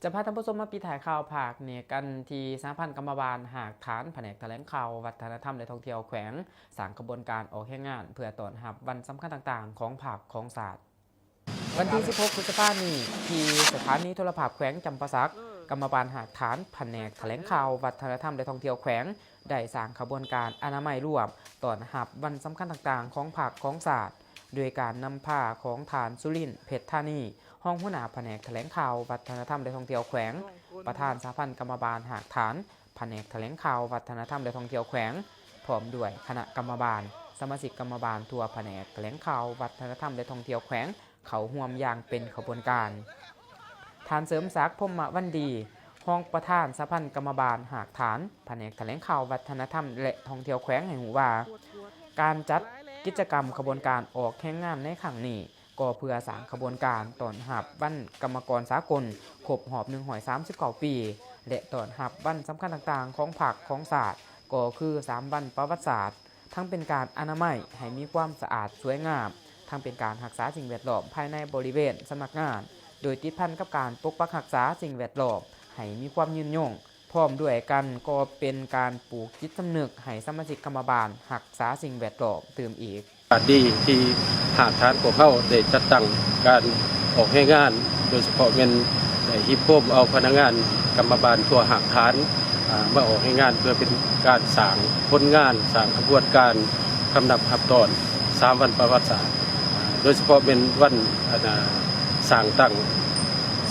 ຈະພາທ່ານຜູ້ຊົມມາປິດທ້າຍຂ່າວພາກນີ້ກັນທີ່ສະຫະພັນກຳມະບານຮາກຖານ ພະແນກຖະແຫຼງຂ່າວ ວັດທະນະທຳ ແລະ ທ່ອງທ່ຽວແຂວງ ສ້າງຂະບວນການອອກແຮງງານ ເພື່ອຕ້ອນຮັບວັນສຳຄັນຕ່າງໆຂອງພັກຂອງຊາດ. ວັນທີສິບຫົກ ພຶດສະພານີ້ ທີ່ສະຖານີໂທລະພາບແຂວງຈຳປາສັກ, ກຳມະບານຮາກຖານ ພະແນກຖະແຫຼງຂ່າວ ວັດທະນະທຳ ແລະ ທ່ອງທ່ຽວແຂວງ ໄດ້ສ້າງຂະບວນການອະນາໄມລວມ ຕ້ອນຮັບວັນສຳຄັນຕ່າງໆຂອງພັກຂອງຊາດ ໂດຍການນຳພາຂອງທ່ານ ສຸລິນ ເພັດທານີ ຮອງຫົວໜ້າພະແນກຖະແຫຼງຂ່າວ ວັດທະນະທຳ ແລະ ທ່ອງທ່ຽວແຂວງ, ປະທານສະຫະພັນກຳມະບານຮາກຖານ ພະແນກຖະແຫຼງຂ່າວ ວັດທະນະທຳ ແລະ ທ່ອງທ່ຽວແຂວງ, ພ້ອມດ້ວຍຄະນະກຳມະບານ, ສະມາຊິກກຳມະບານທົ່ວພະແນກຖະແຫຼງຂ່າວ ວັດທະນະທຳ ແລະ ທ່ອງທ່ຽວແຂວງ ເຂົ້າຮ່ວມຢ່າງເປັນຂະບວນການ. ທ່ານ ເສີມສັກ ພົມມະວັນດີ ຮອງປະທານສະຫະພັນກຳມະບານຮາກຖານ ພະແນກຖະແຫຼງຂ່າວ ວັດທະນະທຳ ແລະ ທ່ອງທ່ຽວແຂວງ ໃຫ້ຮູ້ວ່າ ການຈັດກິດຈະກຳຂະບວນການອອກແຮງງານໃນຄັ້ງນີ້ ກໍເພື່ອສ້າງຂະບວນການຕ້ອນຮັບວັນກຳມະກອນສາກົນ ຄົບຮອບໜຶ່ງຮ້ອຍສາມສິບເກົ້າປີ ແລະ ຕ້ອນຮັບວັນສຳຄັນຕ່າງໆຂອງພັກຂອງຊາດ ກໍຄືສາມວັນປະຫວັດສາດ, ທັງເປັນການອະນາໄມໃຫ້ມີຄວາມສະອາດສວຍງາມ, ທັງເປັນການຮັກສາສິ່ງແວດລ້ອມພາຍໃນບໍລິເວນສຳນັກງານ, ໂດຍຕິດພັນກັບການປົກປັກຮັກສາສິ່ງແວດລ້ອມໃຫ້ມີຄວາມຍືນຍົງ, ພ້ອມດ້ວຍກັນກໍເປັນການປູກຈິດສຳນຶກໃຫ້ສະມາຊິກກຳມະບານຮັກສາສິ່ງແວດລ້ອມຕື່ມອີກ. ໂອກາດດີທີ່ຮາກຖານພວກເຮົາໄດ້ຈັດຕັ້ງການອອກແຮງງານ, ໂດຍສະເພາະແມ່ນໄດ້ຮິບໂຮມເອົາພະນັກງານກຳມະບານທົ່ວຮາກຖານ ອາ ມາອອກແຮງງານ ເພື່ອເປັນການສ້າງຜົນງານ, ສ້າງຂະບວນການຄຳນັບຮັບຕ້ອນສາມວັນປະຫວັດສາດ, ອາ ໂດຍສະເພາະແມ່ນວັນ ອັນ ອາ ສ້າງຕັ້ງ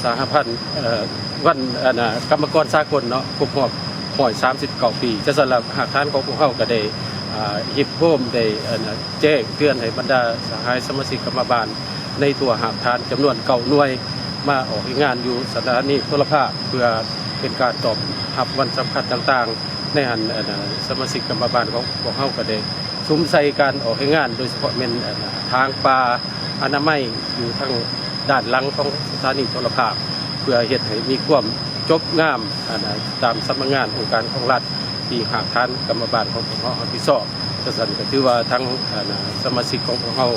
ສະຫະພັນ ເອີ ວັນ ອັນ ອາ ກຳມະກອນສາກົນເນາະ ຄົບຮອບຮ້ອຍສາມສິບເກົ້າປີ. ຈະສຳລັບຮາກຖານຂອງພວກເຮົາກໍໄດ້ ອາ ຮິບໂຮມ ໄດ້ ອັນ ອາ ແຈ້ງເຕືອນໃຫ້ບັນດາສະຫາຍສະມາຊິກກຳມະບານໃນທົ່ວຮາກຖານຈຳນວນເກົ້າໜ່ວຍ ມາອອກແຮງງານຢູ່ສະຖານີໂທລະພາບ ເພື່ອເປັນການຕ້ອນຮັບວັນສຳຄັນຕ່າງໆ ໃນຫັ້ນ ອັນ ສະມາຊິກກຳມະບານຂອງພວກເຮົາກໍໄດ້ສຸມໃສ່ການອອກແຮງງານ ໂດຍສະເພາະແມ່ນ ອັນ ທາງປ່າອະນາໄມຢູ່ທາງດ້ານຫຼັງຂອງສະຖານີໂທລະພາບ ເພື່ອເຮັດໃຫ້ມີຄວາມຈົບງາມ ອັນ ຕາມສຳນັກງານອົງການຂອງລັດ ທີ່ຮາກຖານກຳມະບານຂອງພວກເຮົາຮັບຜິດຊອບ. ຈັ່ງຊັ້ນກໍຖືວ່າທັງ ອັນ ສະມາຊິກຂອງພວກເຮົາ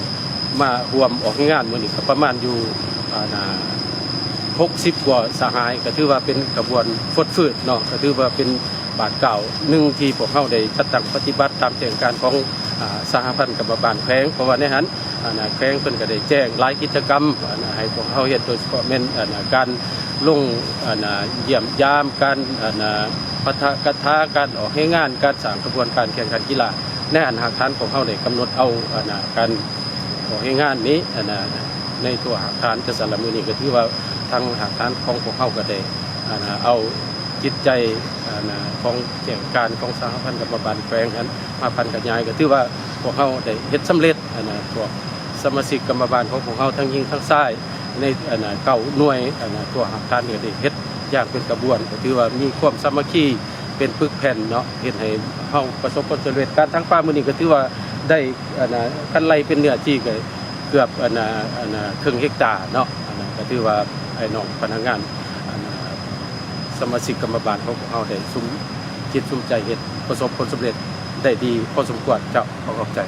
ມາຮ່ວມອອກແຮງງານມື້ນີ້ກໍປະມານຢູ່ ອັນ ຫົກສິບກວ່າສະຫາຍ, ກໍຖືວ່າເປັນຂະບວນຟົດຟື້ນເນາະ, ກໍຖືວ່າເປັນບາດກ້າວໜຶ່ງທີ່ພວກເຮົາໄດ້ຈັດຕັ້ງປະຕິບັດຕາມແຈ້ງການຂອງ ອາ ສະຫະພັນກຳມະບານແຂວງ, ເພາະວ່າໃນຫັ້ນ ອັນ ແຂວງເພິ່ນກໍໄດ້ແຈ້ງຫຼາຍກິດຈະກຳ ອັນ ໃຫ້ພວກເຮົາເຮັດ, ໂດຍສະເພາະແມ່ນ ອັນ ການລົງ ອັນ ຢ້ຽມຢາມ, ການ ອັນ ປາຖະກະຖາ, ການອອກແຮງງານ, ການສ້າງຂະບວນການແຂ່ງຂັນກິລາ. ໃນອັນຮາກຖານຂອງເຮົາໄດ້ກຳນົດເອົາ ອັນ ການອອກແຮງງານນີ້ ອັນ ໃນທົ່ວຮາກຖານ. ຈັ່ງຊັ້ນລະ ມື້ນີ້ກໍຖືວ່າທາງຮາກຖານຂອງພວກເຮົາກໍໄດ້ ອັນ ເອົາຈິດໃຈ ອັນ ຂອງແຈ້ງການຂອງສະຫະພັນກຳມະບານແຂວງຫັ້ນມາຜັນຂະຫຍາຍ, ກໍຖືວ່າພວກເຮົາໄດ້ເຮັດສຳເລັດ. ອັນ ພວກສະມາຊິກກຳມະບານຂອງພວກເຮົາ ທັງຍິງທັງຊາຍ ໃນ ອັນ ເກົ້າໜ່ວຍ ອັນ ທົ່ວຮາກຖານນີ້ໄດ້ເຮັດຢ່າງເປັນຂະບວນ, ກໍຖືວ່າມີຄວາມສາມັກຄີເປັນປຶກແຜ່ນເນາະ, ເຮັດໃຫ້ເຮົາປະສົບຜົນສຳເລັດ. ການຖາງປ່າມື້ນີ້ກໍຖືວ່າໄດ້ ອັນ ຄັນໄລ່ເປັນເນື້ອທີ່ກໍເກືອບ ອັນ ອັນ ເຄິ່ງເຮັກຕາເນາະ, ອັນ ກໍຖືວ່າອ້າຍນ້ອງພະນັກງານ ອັນ ສະມາຊິກກຳມະບານຂອງພວກເຮົາໄດ້ສຸມຈິດສຸມໃຈເຮັດ ປະສົບຜົນສຳເລັດໄດ້ດີພໍສົມຄວນ. ເຈົ້າ ຂໍຂອບໃຈ.